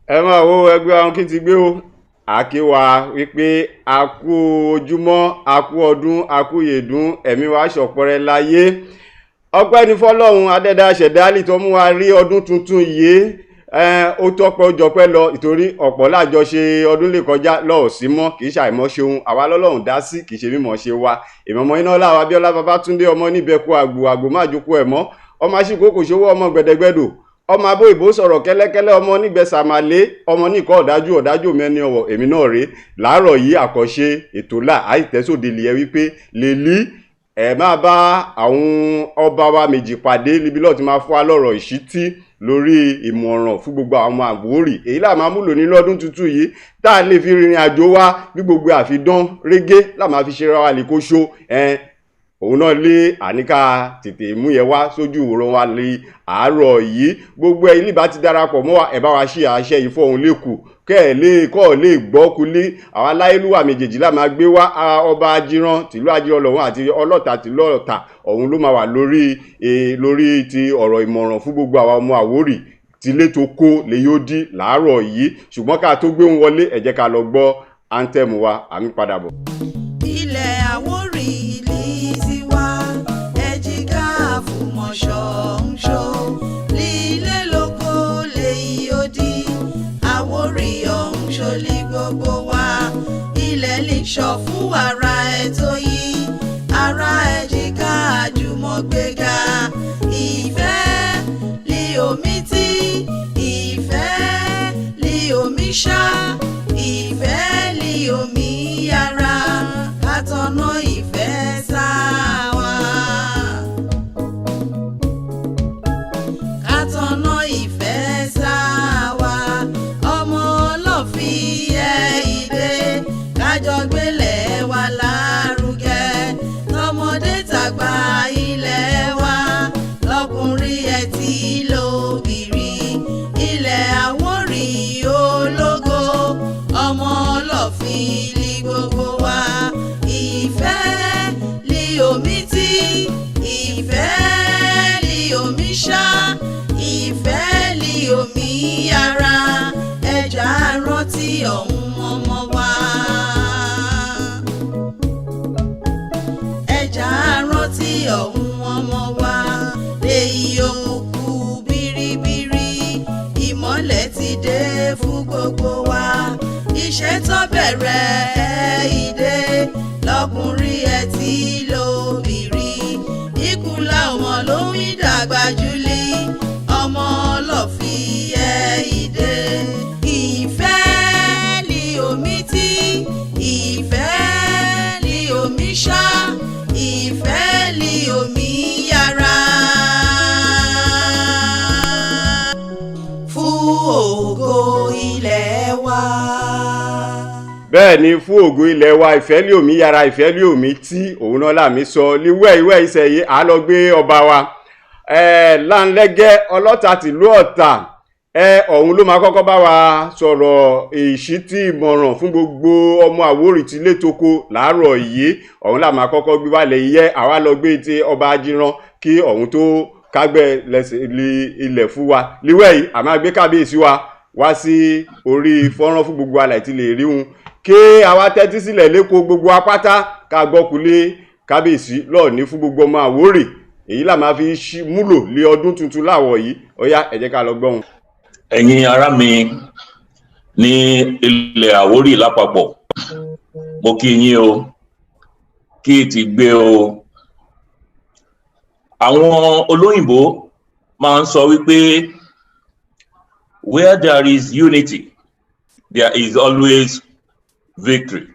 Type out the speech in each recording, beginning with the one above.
Ẹ máa wo ẹgbẹ́ àwọn kí n ti gbé o àkíwá wípé a kú ojúmọ́, a kú ọdún, a kú yèdún, ẹ̀mí wa ṣọ̀pọ̀rẹ́ láyé. Ọpẹ́ ní fọlọ́run adẹ́dá ṣẹ̀dálì tó mú wa rí ọdún tuntun yìí. Ó tọ́pẹ́, ó jọpẹ́ lọ, ìtorí ọ̀pọ̀ lájọ ṣe ọdún lè kọjá lọ́ọ̀ sí mọ́. Kì í ṣàìmọ́ ṣeun àwa lọ́lọ́run dá sí, kì í ṣe mímọ̀ ṣe wa. Ìmọ̀mọ́ iná láwa Abíọ́lá Babátúndé ọmọ níbẹ̀kú àgbò àgbò má jókòó ẹ̀ mọ́, ọmọ aṣíkòkò ṣòwò, ọmọ gbẹ̀dẹ̀gbẹ̀dò, ọmọ abó ìbò sọ̀rọ̀ kẹ́lẹ́kẹ́lẹ́, ọmọ onígbẹ̀sàmàlé, ọmọ oníkọ́ ọ̀dájú ọ̀dájú mẹ́ni ọ̀wọ̀. Èmi náà rèé láàárọ̀ yìí. Àkọ́ṣe ètò là àìtẹ́sòde lè yẹ wípé lèlí ẹ máa bá àwọn ọba wa méjì pàdé níbi lọ́ọ̀ tí máa fún wa lọ́rọ̀ ìṣítí lórí ìmọ̀ràn fún gbogbo àwọn Àwórì, èyí là máa múlò nínú ọdún tuntun yìí, tá a lè fi rìnrìn àjò wa bí gbogbo àfidán régé là máa fi ṣe ra wa lè kó ṣó ẹ. Òun náà lé àníká tètè mú yẹn wá sójú ìwòran wa lè àárọ̀ yìí. Gbogbo ẹ ilé bá ti darapọ̀ mọ́ wa, ẹ bá wa ṣe àṣẹ yìí fún lẹ́kù kẹ́ ẹ̀ lè kọ́ ọ̀ lè gbọ́ kulé. Àwọn aláyélúwà méjèèjì là máa gbé wá. Ọba Ajíran tìlú Ajíran lọ́wọ́ àti Ọlọ́ta tìlú Ọ̀tà, ọ̀hún ló máa wà lórí ti ọ̀rọ̀ ìmọ̀ràn fún gbogbo àwọn ọmọ Àwórì tilé tó kó lè yóò dí làárọ̀ yìí. Ṣùgbọ́n ká tó gbé wọn wọlé, ẹ jẹ́ ká lọ gbọ́ anthem wa, àmì padà bọ̀. Ilẹ̀ Àwórì ìlí tiwa, ẹ̀jìká àfùmọ̀ṣọ́ ń ṣó lílé lóko lèyí ó di Àwórì ọ̀hún ṣolí gbogbo wa. Ilẹ̀ lè sọ fún wàrà ẹ̀ tó yí ara ẹ̀jìká àjùmọ̀gbéga. Ìfẹ́ lí omi tí, ìfẹ́ lí omi ṣá, ìfẹ́ lí omi yára, kátọ́nà ìfẹ́ sáwa. Kátọ́nà ìfẹ́ sáwa, ọmọ ọlọ́fin ẹ̀ ìdè, kájọ gbélé wa lárugẹ, tọmọdé tàgbà ilẹ̀ wa, lọkùnrin ẹ̀ tí lóbìnrin. Ilẹ̀ Àwórì ológo, ọmọ ọlọ́fin ní gbogbo wa. Ìfẹ́ lí omi tí, ìfẹ́ lí omi ṣá, ìfẹ́ lí omi yára, ẹja rántí ọ̀hún ọmọ wa. Ẹja rántí ọ̀hún ọmọ wa. Lèyí òkùnkùn biribiri, ìmọ́lẹ̀ ti dé fún gbogbo wa. Iṣẹ́ tó bẹ̀rẹ̀ ìdè, lọ́kùnrin ẹ̀ tí lóbìnrin, ikú làwọn ló ń dàgbà jùlí, ọmọ ọlọ́fin ẹ̀ ìdè. Ìfẹ́ ni omi tí, ìfẹ́ ni omi ṣá, ìfẹ́ ni omi yára fún ògo ilẹ̀ wa. Bẹ́ẹ̀ ni, fún ògo ilẹ̀ wa, ìfẹ́ lé omi yára, ìfẹ́ lé omi tí òun náà làmí sọ líwẹ́ ìwẹ́ ìṣẹ̀yẹ. À lọ gbé ọba wa Láńlẹ́gẹ́ Ọlọ́ta tìlú Ọ̀tà ẹ, ọ̀hún ló máa kọ́kọ́ bá wa sọ̀rọ̀ ìṣítí ìmọ̀ràn fún gbogbo ọmọ Àwórì tí ilé toko làárọ̀ yìí. Ọ̀hún là máa kọ́kọ́ gbé wálẹ̀ yẹ. Àwa lọ gbé ti ọba Ajíran kí ọ̀hún tó kágbẹ́ lẹ́sẹ̀ lé ilẹ̀ fún wa líwẹ̀ yìí. A máa gbé kábíyèsí wa wá sí orí fọ́nrán fún gbogbo alẹ̀ tí lè rí wọn, kí àwa tẹ́tí sílẹ̀ lẹ́kọ̀ọ́ gbogbo apáta, ká gbọ́kulé kábíyèsí lọ́ọ̀ní fún gbogbo ọmọ Àwórì. Èyí là máa fi múlò lé ọdún tuntun láwọ̀ yìí. Ó yá, ẹ jẹ́ ká lọ gbọ́ wọn. Ẹ̀yin ará mi ní ilẹ̀ Àwórì lápapọ̀, mo kí yín o, kí ti gbé o. Àwọn olóyìnbó máa ń sọ wípé "Where there is unity, there is always victory."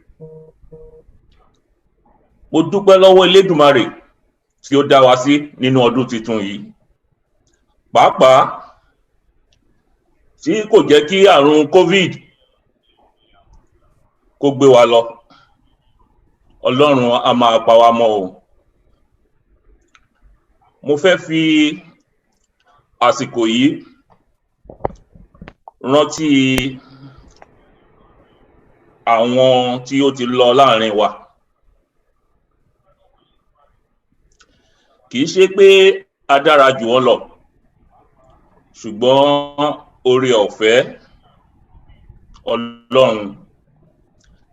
Mo dúpẹ́ lọ́wọ́ Elédùmarè tí ó dá wa sí nínú ọdún tuntun yìí, pàápàá tí kò jẹ́ kí àrùn COVID kó gbé wa lọ. Ọlọ́run á máa pa wá mọ́ o. Mo fẹ́ fi àsìkò yìí rántí àwọn tí ó ti lọ láàrin wa. Kì í ṣe pé a dára jù wọ́n lọ, ṣùgbọ́n oore ọ̀fẹ́ Ọlọ́run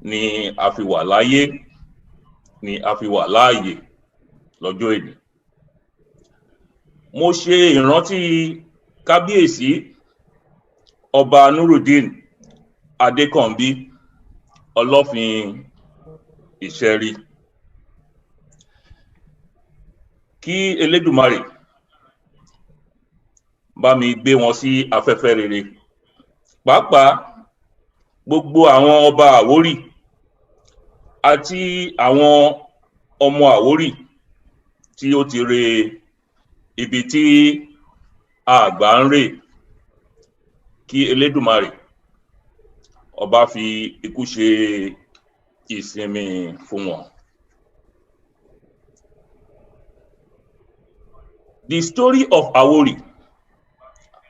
ni a fi wà láyé, ni a fi wà láàyè lọ́jọ́ èní. Mo ṣe ìrántí Kábíyèsí Ọba Nurudeen Adékànbí, Ọlọ́fin Ìṣẹ̀rí. Kí Elédùmarè bá mi gbé wọn sí afẹ́fẹ́ rere, pàápàá gbogbo àwọn ọba Àwórì àti àwọn ọmọ Àwórì tí ó ti re ibi tí àgbà ń rè. Kí Elédùmarè ọba fi ikú ṣe ìsinmi fún wọn. The story of Awori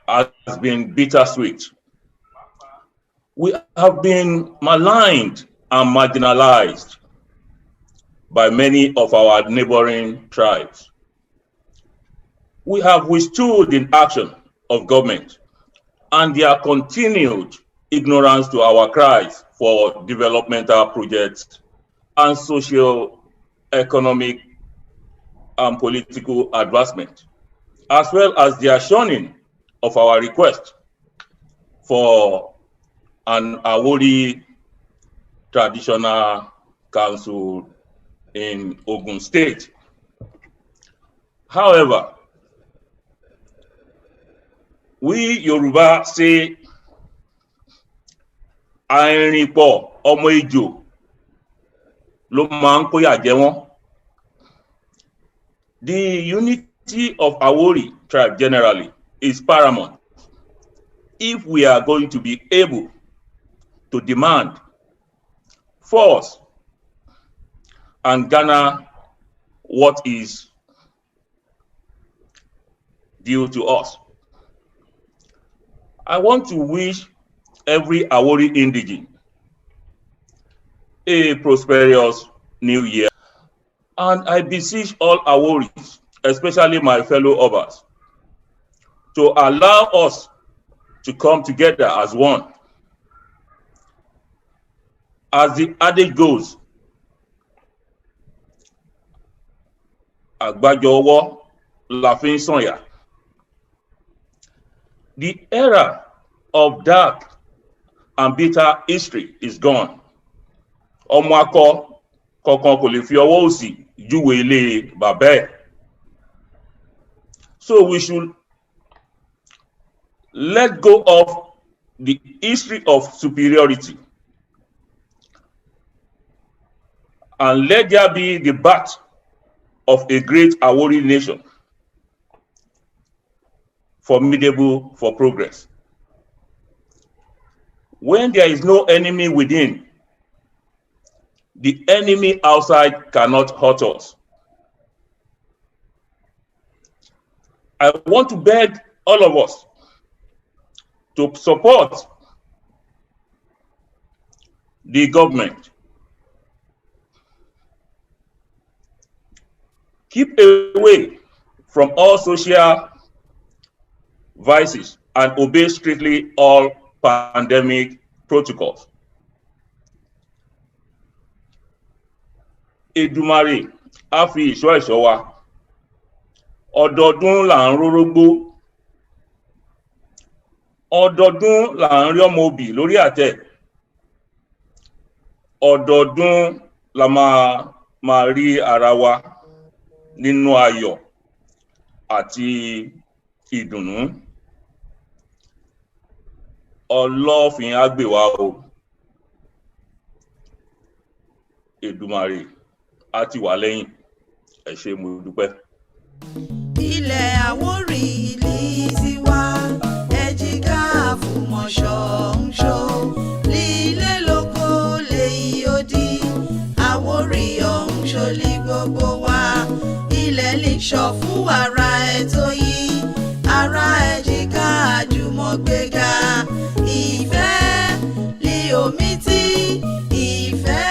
has been bittersweet. We have been maligned and marginalized by many of our neighboring tribes. We have withstood the action of government and their continued ignorance to our cries for developmental projects and social, economic, and political advancement, as well as their shunning of our request for an Awori traditional council in Ogun State. However, we Yoruba say, àìrìnpọ̀ ọmọ ejò ló máa ń kóyà jẹ wọ́n. The unity of Awori tribe generally is paramount if we are going to be able to demand, force, and garner what is due to us. I want to wish every Awori indigene a prosperous new year, and I beseech all Aworis, especially my fellow Obas, to allow us to come together as one. As the adage goes, àgbájọ ọwọ́ la fi ń sọ̀yà. The era of dark and bitter history is gone. Ọmọ akọ kankan kò lè fi ọwọ́ òsì júwe ilé bàbá ẹ̀. So we should let go of the history of superiority and let there be the birth of a great Awori nation, formidable for progress. When there is no enemy within, the enemy outside cannot hurt us. I want to beg all of us to support the government. Keep away from all social vices and obey strictly all pandemic protocols. Èdùmàrè á fi ìṣọ́ ẹ̀ṣọ́ wa. Ọdọọdún là ń rórógbó. Ọdọọdún là ń rí ọmọ obì lórí àtẹ. Ọdọọdún la máa máa rí ara wa nínú ayọ̀ àti ìdùnnú. Ọlọ́fin á gbè wá o. Èdùmàrè á tì wá lẹ́yìn. Ẹ ṣé, mo dúpẹ́. Ilẹ̀ Àwórì ìlí tiwa, ẹ̀jìká àfùmọ̀ṣọ́ ń ṣó lílé lóko lèyí ó di Àwórì ọ̀hún ṣolí gbogbo wa. Ilẹ̀ lè sọ fún wàrà ẹ̀ tó yí ara ẹ̀jìká àjùmọ̀gbéga. Ìfẹ́ lí omi tí, ìfẹ́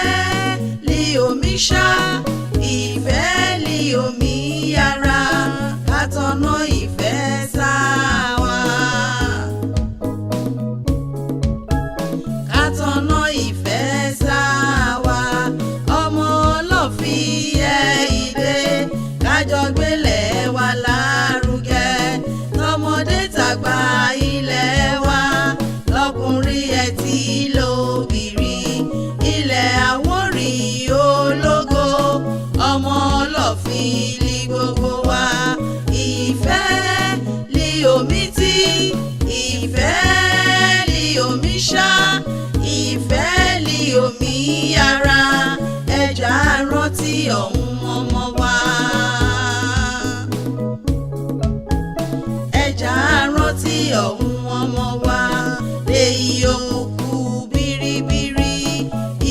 lí omi ṣá, ìfẹ́ lí omi yára, kátọ́nà ìfẹ́ sáwa. ṣá, ìfẹ́ lí omi yára, ẹja rántí ọ̀hún ọmọ wa. Ẹja rántí ọ̀hún ọmọ wa, èyí òkú biribiri,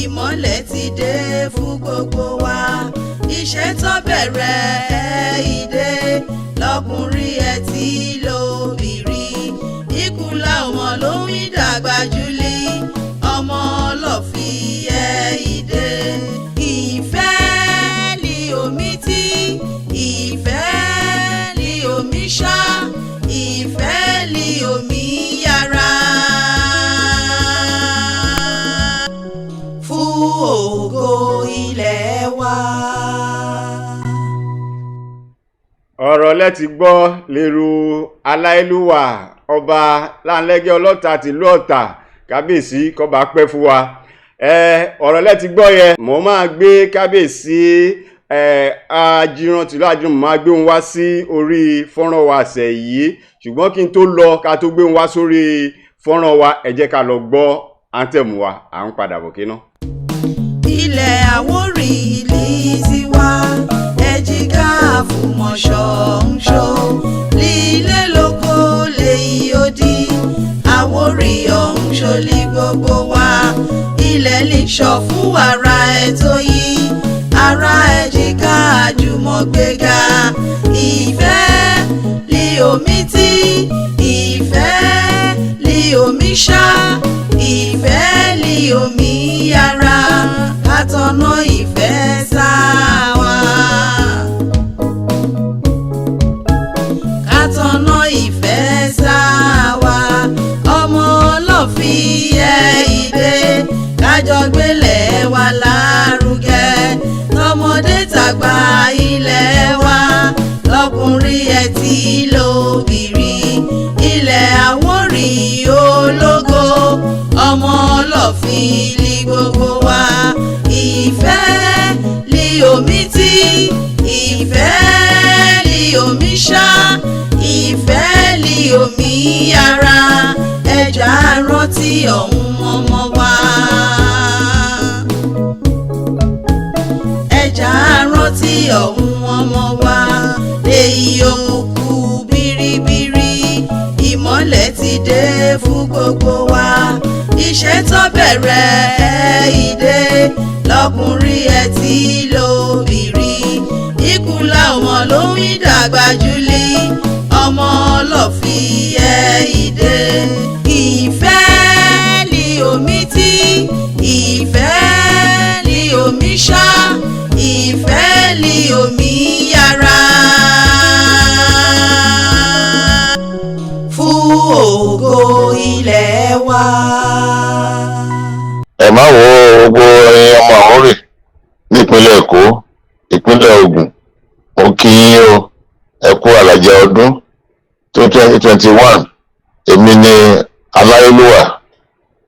ìmọ́lẹ̀ ti dé fún gbogbo wa. Iṣẹ́ tó bẹ̀rẹ̀ ìdè lọ́kùnrin ẹ̀ tí lóbìnrin, ikú làwọn ló ń dàgbà jùlí, ọmọ ọlọ́fi ẹ̀ ìdè. Ìfẹ́ ni omi tí, ìfẹ́ ni omi ṣá, ìfẹ́ ni omi yára. Fún ògo ilẹ̀ wa. Ọ̀rọ̀ lẹ ti gbọ́ lérò aláìlúwà ọba Láńlẹ́gẹ́ Ọlọ́ta tìlú Ọ̀tà, kábíyèsí kọba pẹ́ fún wa. Ọ̀rọ̀ lẹ ti gbọ́ yẹ, mo máa gbé kábíyèsí Ajíran tìlú Ajíran, mo máa gbé wọn wá sí orí fọ́nrán wa àṣẹ yìí, ṣùgbọ́n kí n tó lọ ká tó gbé wọn wá sórí fọ́nrán wa, ẹ jẹ́ ká lọ gbọ́ anthem wa, à ń padà bọ̀ kíná. Ilẹ̀ Àwórì ìlí tiwa, ẹ̀jìká àfùmọ̀ṣọ́ ń ṣó lílé lóko lèyí ó di Àwórì ọ̀hún ṣolí gbogbo wa. Ilẹ̀ lè sọ fún wàrà ẹ̀ tó yí ara ẹ̀jìká àjùmọ̀gbéga. Ìfẹ́ lí omi tí, ìfẹ́ lí omi ṣá, ìfẹ́ lí omi yára, kátọ́nà ìfẹ́ sáwa. Kátọ́nà ìfẹ́ sáwa, ọmọ ọlọ́fin ẹ̀ ìdè, kájọ gbélé wa lárugẹ, tọmọdé tàgbà ilẹ̀ wa, lọ́kùnrin ẹ̀ tí lóbìnrin, ilẹ̀ Àwórì ológo, ọmọ ọlọ́fin ní gbogbo wa. Ìfẹ́ lí omi tí, ìfẹ́ lí omi ṣá, ìfẹ́ lí omi yára, ẹja rántí ọ̀hún ọmọ wa. Ẹja rántí ọ̀hún ọmọ wa, èyí òkú biribiri, ìmọ́lẹ̀ ti dé fún gbogbo wa. Iṣẹ́ tó bẹ̀rẹ̀ ìdè lọ́kùnrin ẹ̀ tí lóbìnrin, ikú làwọn ló ń dàgbà jùlí, ọmọ ọlọ́fin ẹ̀ ìdè. Ìfẹ́ ni omi tí, ìfẹ́ ni omi ṣá, ìfẹ́ ni omi yára. Fún ògo ilẹ̀ wa. Ẹ má wo gbogbo ẹ̀yin ọmọ Àwórì nípínlẹ̀ Èkó, ìpínlẹ̀ Ògùn, mo kí yín o, ẹ kú àlàjá ọdún tó 2021. Èmi ni aláyélúwà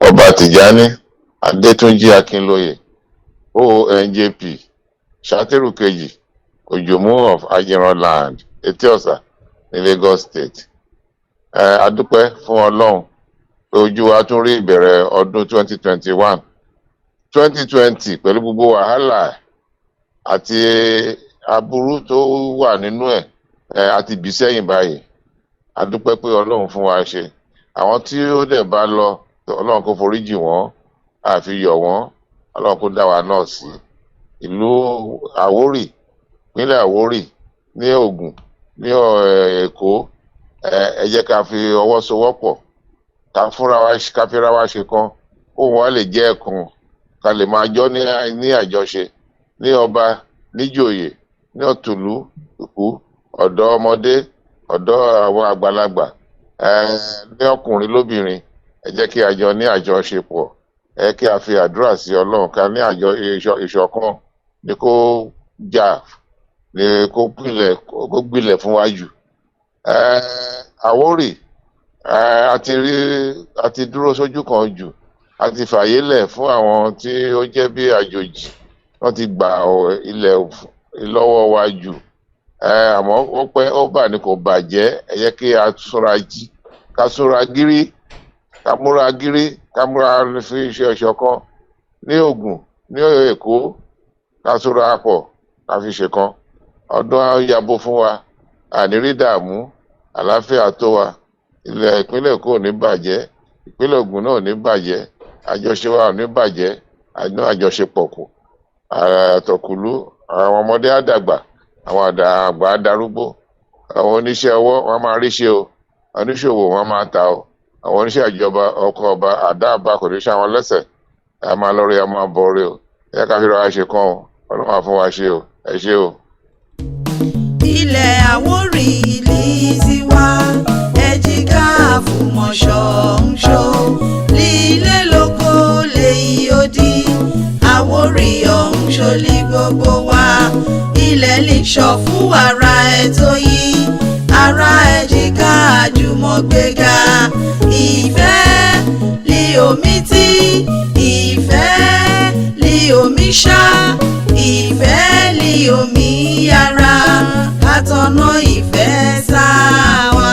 ọba Tìjání Adétúnjì Akínlóye, ONJP, Ṣátírù kejì, Òjòmú of Ajiran Land, Etí-Ọ̀sà ní Lagos State. Ẹ adúpẹ́ fún Ọlọ́run pé ojú wa tún rí ìbẹ̀rẹ̀ ọdún 2021. 2020 pẹ̀lú gbogbo wàhálà àti aburú tó wà nínú ẹ̀, àti bí sẹ́yìn báyìí. Adúpẹ́ pé Ọlọ́run fún wa ṣe. Àwọn tí ó dẹ̀ bá lọ, Ọlọ́run kó foríjì wọ́n, àfi yọ̀ wọ́n, Ọlọ́run kó dá wa náà sí. Ìlú Àwórì, ìpínlẹ̀ Àwórì ní Ògùn, ní Èkó, ẹ jẹ́ ká fi ọwọ́ sowọ́pọ̀, ká fúnra wa, ká fira wa ṣe kan, kó wọn lè jẹ́ ẹ̀kan, ká lè máa jọ ní àjọṣe, ní ọba, níjòyè, ní ọ̀tùlú ìkú, ọ̀dọ́ ọmọdé, ọ̀dọ́ àwọn àgbàlagbà, ní ọkùnrin lóbìnrin, ẹ jẹ́ kí a jọ ní àjọṣepọ̀, ẹ kí a fi àdúrà sí Ọlọ́run, ká ní àjọ ìṣọ̀kan ní kó jà, ní kó gbilẹ̀, kó gbilẹ̀ fún wa jù. Àwórì, a ti rí, a ti dúró sójú kan jù, a ti fàyè lẹ̀ fún àwọn tí ó jẹ́ bí àjòjì, wọ́n ti gbà ilẹ̀ lọ́wọ́ wa jù. Àmọ́ ó pẹ́ ó bà ní kò bàjẹ́, ẹ jẹ́ kí a súnra jí, ká súnra gírí. Ká múra gírí, ká múra fi iṣẹ́ ìṣọ̀kan ní Ògùn, ní Èkó, ká sóra pọ̀, ká fi ṣèkan. Ọdún á yabo fún wa, àní rí dààmú, àlàáfíà tó wa. Ilẹ̀ ìpínlẹ̀ Èkó ò ní bàjẹ́, ìpínlẹ̀ Ògùn náà ò ní bàjẹ́, àjọṣe wa ò ní bàjẹ́, àná àjọṣepọ̀ kù àtọ̀kùlú. Àwọn ọmọdé á dàgbà, àwọn àgbà á darúgbó. Àwọn oníṣẹ́ ọwọ́ wọn máa rí ṣe o, oníṣòwò wọn máa ta o, àwọn oníṣẹ́ ìjọba, ọkọ̀ ọba, àdá àbá kò ní ṣe àwọn lẹ́sẹ̀. A máa lọ rí, a máa bọ̀ rí o. Ẹ ká fi ra ṣe kan o. Ọlọ́run á fún wa ṣe o. Ẹ ṣé o. Ilẹ̀ Àwórì ìlí tiwa, ẹ̀jìká àfùmọ̀ṣọ́ ń ṣó lílé lóko lèyí ó di Àwórì ọ̀hún ṣolí gbogbo wa. Ilẹ̀ lè sọ fún ara ẹ̀ tó yí ara ẹ̀jìká àjùmọ̀gbéga. Ìfẹ́ lí omi tí, ìfẹ́ lí omi ṣá, ìfẹ́ lí omi yára, kátọ́nà ìfẹ́ sáwa.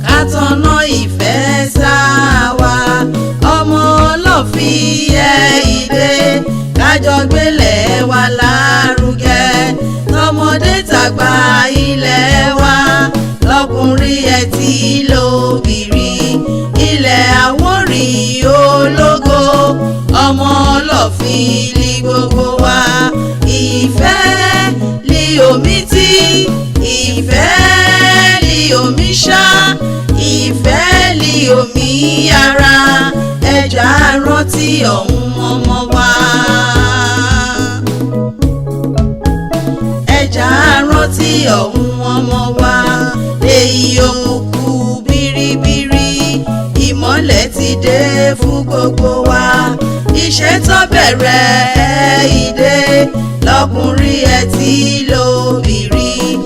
Kátọ́nà ìfẹ́ sáwa, ọmọ ọlọ́fin ẹ̀ ìdè, kájọ gbélé wa lárugẹ, tọmọdé tàgbà ilẹ̀ wa, lọkùnrin ẹ̀ tí lóbìnrin. Ilẹ̀ Àwórì ológo, ọmọ ọlọ́fin ní gbogbo wa. Ìfẹ́ lí omi tí, ìfẹ́ lí omi ṣá, ìfẹ́ lí omi yára, ẹja rántí ọ̀hún ọmọ wa. Ẹja rántí ọ̀hún ọmọ wa. Èyí òkùnkùn biribiri, ìmọ́lẹ̀ ti dé fún gbogbo wa. Iṣẹ́ tó bẹ̀rẹ̀ ìdè, lọ́kùnrin ẹ̀ tí lóbìnrin,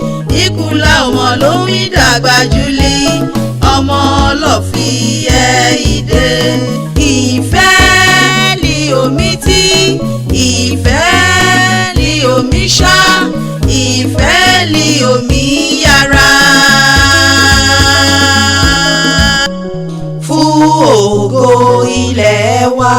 ikú làwọn ló ń dàgbà jùlí, ọmọ ọlọ́fin ẹ̀ ìdè. Ìfẹ́ ni omi tí, ìfẹ́ ni omi ṣá, ìfẹ́ ni omi yára fún ògo ilẹ̀ wa.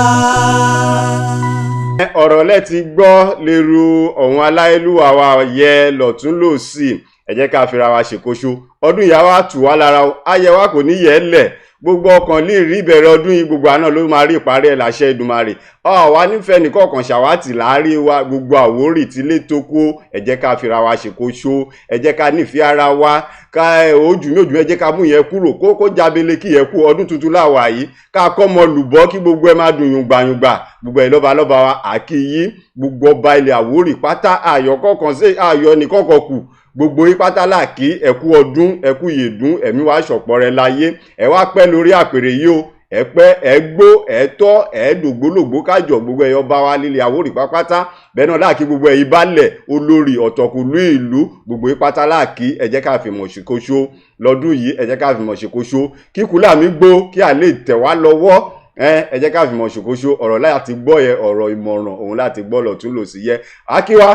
Ọ̀rọ̀ lẹ ti gbọ́ lérú ọ̀hún aláìlúwa wa yẹ lọ́tún lòsì. Ẹ jẹ́ ká fira wa ṣèkóso. Ọdún ìyá wa tù wá lára o, ayẹ wa kò ní yẹ ẹ́ lẹ̀. Gbogbo ọkàn lè rí ìbẹ̀rẹ̀ ọdún yìí, gbogbo àná ló máa rí ìparí ẹ̀ láṣẹ Èdùmàrè. Ọ̀wá nífẹ̀ẹ́ nìkọ̀ọ̀kan ṣàwátì láàárín wa, gbogbo Àwórì tí lè tó kó. Ẹ jẹ́ ká fira wa ṣèkóso, ẹ jẹ́ ká nífẹ̀ẹ́ ara wa, ká ojú mi ojú, ẹ jẹ́ ká mú yẹn kúrò, kó jábele kí yẹn kú. Ọdún tuntun láwà yìí, ká kọ́ mọ lùbọ́, kí gbogbo ẹ máa dùn yùngbàyùngbà. Gbogbo ẹ lọ́ba lọ́ba wa àkíyí, gbogbo ọba ilẹ̀ Àwórì pátá, ayọ̀ kọ̀ọ̀kan sí ayọ̀ nìkọ̀ọ̀kan kù, gbogbo yín pátá làkí. Ẹkú ọdún, ẹkú ìyèdún, ẹ̀mí wa ṣọ̀pọ̀ rẹ̀ láyé. Ẹ wá pẹ́ lórí àpèrè yìí o, ẹ pẹ́, ẹ gbó, ẹ tọ́, ẹ dògbólògbó kájọ. Gbogbo ẹ̀yọ́ bá wa lílẹ̀ Àwórì pápátá bẹ́ẹ̀ náà láàkí, gbogbo ẹ̀yin baálẹ̀, olórí, ọ̀tọ̀kùlú ìlú, gbogbo yín pátá láàkí. Ẹ jẹ́ ká fìmọ̀ ṣèkóṣó lọ́dún yìí, ẹ jẹ́ ká fìmọ̀ ṣèkóṣó kíkú làmí gbó kí à lè tẹ̀ wá lọ́wọ́. Ẹ jẹ́ ká fìmọ̀ ṣèkóṣó. Ọ̀rọ̀ láti gbọ́ yẹ, ọ̀rọ̀ ìmọ̀ràn òun láti gbọ́ lọ́tún lòsì yẹ. Akíwá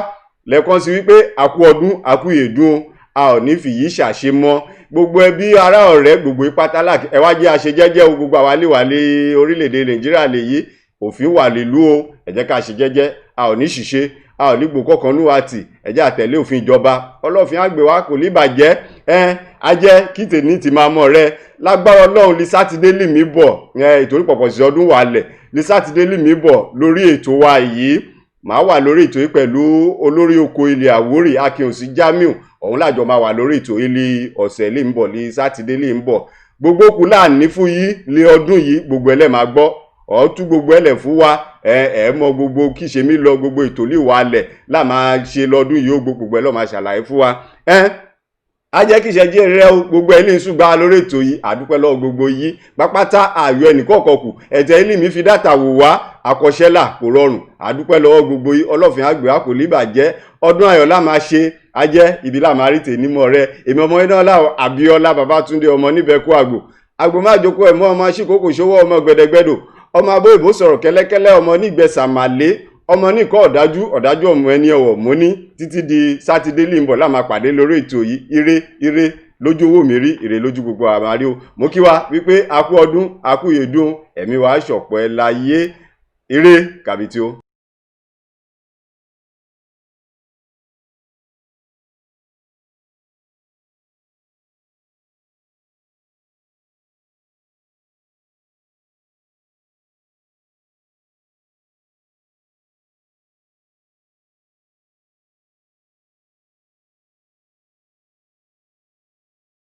lẹ́ẹ̀kan sí wípé àkú ọdún, àkú ìyèdún, a ò ní fìyí ṣàṣe mọ́. Gbogbo ẹbí, ará, ọ̀rẹ́, gbogbo pátá láàkí. Ẹ wá jẹ́ àṣe jẹ́jẹ́ o. Gbogbo àwa lè wà lé orílẹ̀-èdè Nàìjíríà lè yí òfin wà nílùú o. Ẹ jẹ́ ká ṣe jẹ́jẹ́, a ò ní ṣìṣe, a ò ní gbòkọ̀kan nú wa tì. Ẹ jẹ́ àtẹ̀lé òfin ìjọba, ọlọ́fin àgbè wa kò ní bàjẹ́. Ẹ á jẹ́ kí tèmi ti máa mọ̀ rẹ lágbára Ọlọ́run. Ní Sátidé lì mí bọ̀ ẹ, ìtorí pọ̀pọ̀ sí ọdún wà lẹ̀ ní Sátidé lì mí bọ̀ lórí ètò wa yìí. Màá wà lórí ètò yìí pẹ̀lú olórí oko ilẹ̀ Àwórì, Akínyòsí Jamiu. Òun lájọ máa wà lórí ètò yìí ní ọ̀sẹ̀ lè ń bọ̀, ní Sátidé lè ń bọ̀. Gbogbo kù láàní fún yìí lé ọdún yìí, gbogbo ẹlẹ́ máa gbọ́ ọ̀ọ́tú, gbogbo ẹlẹ̀ fún wa. Ẹ ẹ mọ gbogbo kí ṣe mí lọ, gbogbo ètò lè wà lẹ̀ láà máa ṣe lọ́dún yìí ó, gbogbo ẹ lọ́ọ́ máa ṣàlàyé fún wa. Ẹ á jẹ́ kí ìṣẹ́jú rẹ o. Gbogbo ẹ ní ìṣùgbà lórí ètò yìí, àdúpẹ́ lọ́wọ́ gbogbo yìí pápátá. Ààyò ẹnìkọ̀ọ̀kan kù ẹ̀tẹ̀ ilé mi fi dátà wò wá àkọsẹ́là kò rọrùn. Àdúpẹ́ lọ́wọ́ gbogbo yìí. Ọlọ́fin àgbẹ̀ wa kò ní bàjẹ́. Ọdún ayọ̀ la máa ṣe, ajẹ́ ibi la máa rí tèmi mọ́ rẹ. Èmi ọmọ iná láwọ Abíọ́lá Babátúndé, ọmọ níbẹ̀ kú àgbò àgbò má jókòó ẹ̀ mọ́, ọmọ aṣíkòkò ṣòwò, ọmọ gbẹdẹgbẹdò, ọmọ abó ìbò sọ̀rọ̀ kẹ́lẹ́kẹ́lẹ́, ọmọ nígbẹ̀sàmàlé, ọmọ nìkan ọ̀dájú ọ̀dájú, ọmọ ẹni ọ̀wọ̀ mọ́ní. Títí di Sátidé lè ń bọ̀ láà máa pàdé lórí ètò yìí. Ire ire. Lójú owó mi rí, ire lójú gbogbo àmàrí o. Mo kí wa wípé a kú ọdún, a kú ìyèdún, ẹ̀mí wa ṣọ̀pọ̀ ẹ̀ láyé. Ire kàbìtì o.